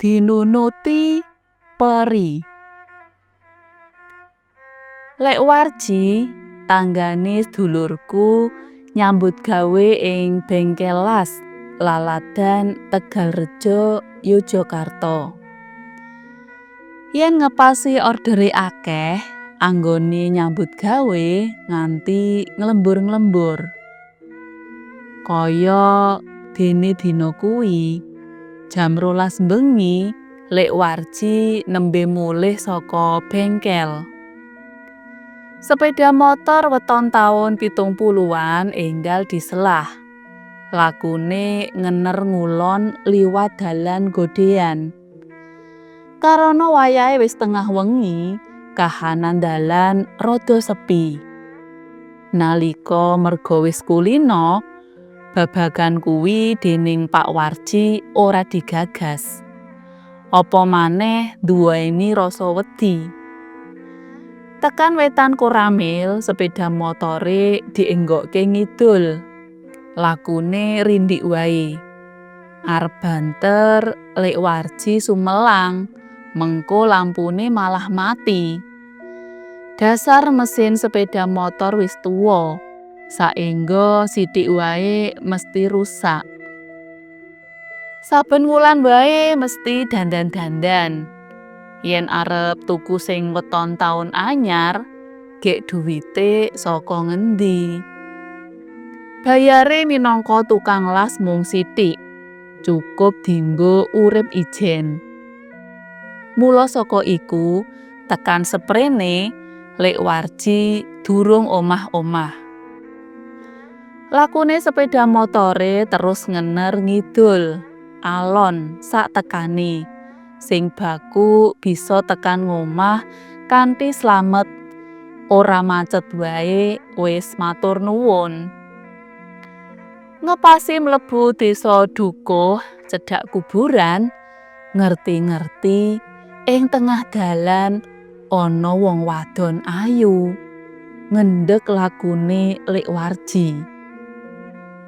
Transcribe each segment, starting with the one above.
Dinunuti peri. Lek Warji, tanggane sedulurku, nyambut gawe ing bengkel las Laladan, Tegalrejo, Yogyakarta. Yen ngepasi ordere akeh, anggone nyambut gawe nganti nglembur-nglembur. Kaya dene dina kuwi, jam 12 bengi, Lek Warji nembe mulih saka bengkel. Sepeda motor weton taun 70-an enggal diselah. Lakune ngener ngulon liwat dalan Godean. Karana wayahe wis tengah wengi, kahanan dalan rada sepi. Nalika merga wis kulina, babagan kuwi dening Pak Warji ora digagas. Apa maneh nduweni rasa wedi. Tekan wetan Koramil, sepeda motore dienggokke ngidul. Lakune rindik wae. Arep banter, Lek Warji sumelang, mengko lampune malah mati. Dasar mesin sepeda motor wis tuwa, saengga sithik wae mesti rusak. Saben wulan wae mesti dandan-dandan. Yen arep tuku sing weton taun anyar, gek duwite saka ngendi? Bayare minangka tukang las mung sithik, cukup dinggo urip ijen. Mula saka iku, tekan seprene, Lek Warji durung omah-omah. Lakune sepeda motore terus ngener ngidul, alon sak tekane. Sing baku bisa tekan ngomah kanthi slamet, ora macet wae wis matur nuwun. Ngepasi mlebu Desa Dukuh cedhak kuburan, ngerti-ngerti ing tengah dalan ana wong wadon ayu ngendheg lakune Lek Warji.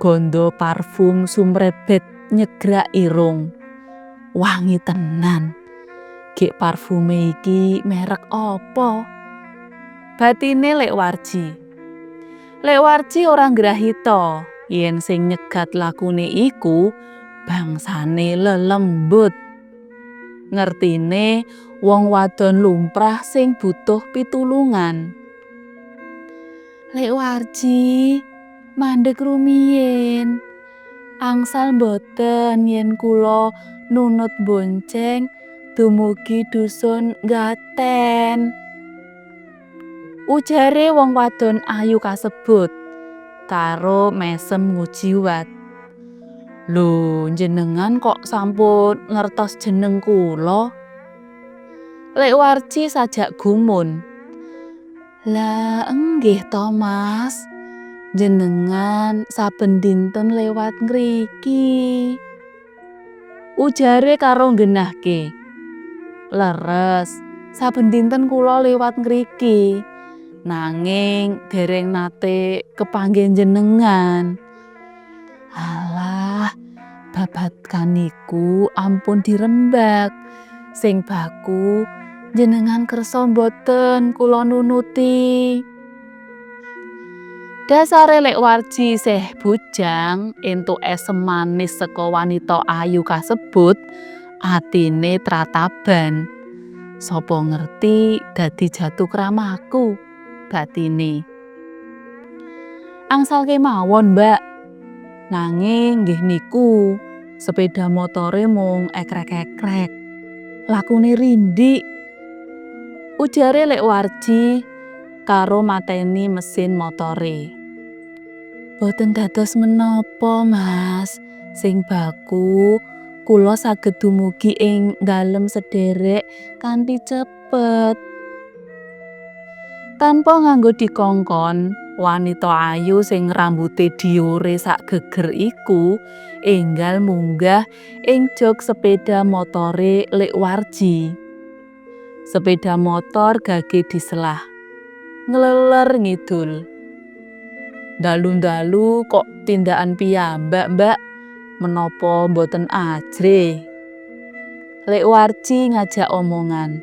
Ganda parfum sumrebet nyegrak irung. Wangi tenan. Gek parfume iki merek apa? Batine Lek Warji. Lek Warji ora ngrahita yen sing nyegat lakune iku bangsane lelembut. Ngertine wong wadon lumrah sing butuh pitulungan. "Lek Warji, mandheg rumiyin. Angsal mboten yen kula nunut bonceng dumugi Dusun Gaten?" ujare wong wadon ayu kasebut karo mesem ngujiwat. "Lho, njenengan kok sampun ngertos jeneng kula?" Lek Warji sajak gumun. "Lah enggih to, Mas. Njenengan saben dinten lewat ngriki," ujare karo nggenahke. "Leres, saben dinten kula lewat ngriki, nanging dereng nate kepanggih njenengan." "Alah, babagan niku ampun dirembag. Sing baku njenengan kersa mboten kula nunuti?" Dasare Lek Warji isih bujang, entuk esem manis saka wanita ayu kasebut, atine trataban. Sapa ngerti dadi jatuh kramaku, batine. "Angsal kemawon, Mbak. Nanging nggih niku, sepeda motore mung ekrek-ekrek. Lakune rindik," ujare Lek Warji karo mateni mesin motore. "Boten dados menapa, Mas. Sing baku kula saged dumugi ing dalem sederek kanthi cepet." Tanpa nganggo dikongkon, wanita ayu sing rambute diore sak geger iku enggal munggah ing jok sepeda motore Lek Warji. Sepeda motor gage diselah. Ngleler ngidul. "Dalu-dalu kok tindakan piyambak, Mbak? Menapa mboten ajrih?" Lek Warji ngajak omongan.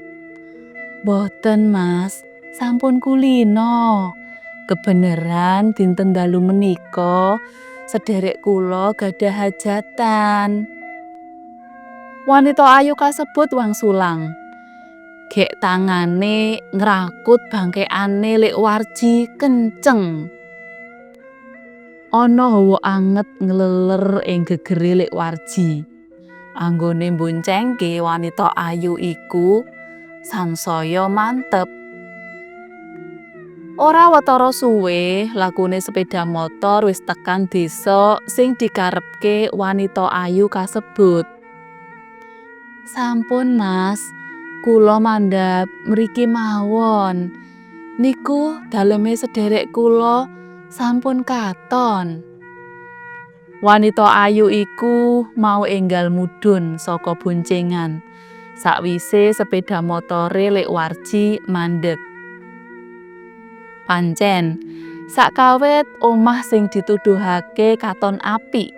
"Boten, Mas, sampun kulino. Kebeneran dinten dalu menika sederek kula gadah hajatan." Wanita ayu kasebut wangsulan. Gek tangane ngrakut bangkekane Lek Warji kenceng. Ana hawa anget ngleler ing gegere Lek Warji. Anggone mboncengke wanita ayu iku sansaya mantep. Ora watara suwe, lakune sepeda motor wis tekan desa sing dikarepke wanita ayu kasebut. "Sampun, Mas, kula mandhap mriki mawon. Niku daleme sederek kula sampun katon." Wanita ayu iku mau enggal mudhun saka boncengan sakwise sepeda motore Lek Warji mandeg. Pancen, sakawet omah sing dituduhake katon apik.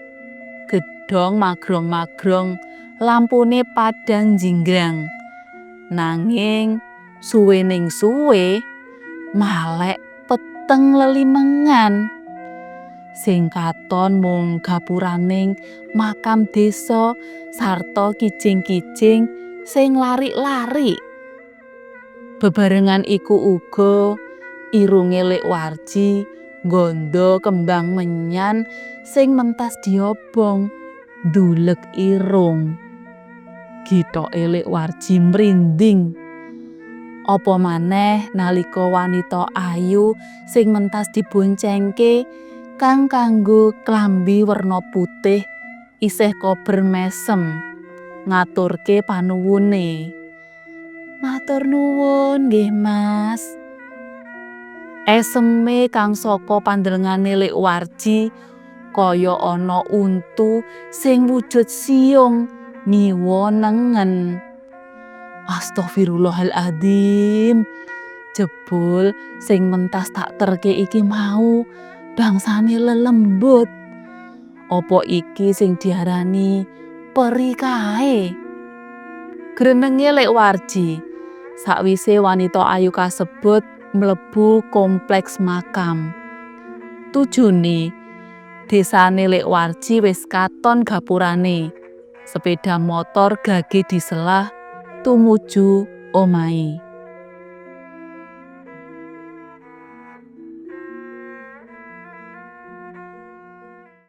Gedhong magrong-magrong, lampune padhang jinggrang. Nanging suwening suwe malek peteng lelimengan. Sing katon mung gapuraning makam desa sarta kijing-kijing sing larik-larik. Bebarengan iku uga irunge Lek Warji nggondo kembang menyan sing mentas diobong, nduleg irung. Githoke Lek Warji mrinding. Apa maneh nalika wanita ayu sing mentas diboncengke kang kanggo klambi werna putih isih kober mesem ngaturke panuwune. "Matur nuwun nggih, Mas." Eseme kang saka pandelengane Lek Warji kaya ana untu sing wujud siung ngiwa nengen. Astaghfirullahaladzim. Jebul sing mentas tak terke iki mau bangsane lelembut. Apa iki sing diarani peri kae? Grenenge Lek Warji sakwise wanita ayu kasebut mlebu kompleks makam. Tujune desane Lek Warji wis katon gapurane. Sepeda motor gage diselah tumuju omahe.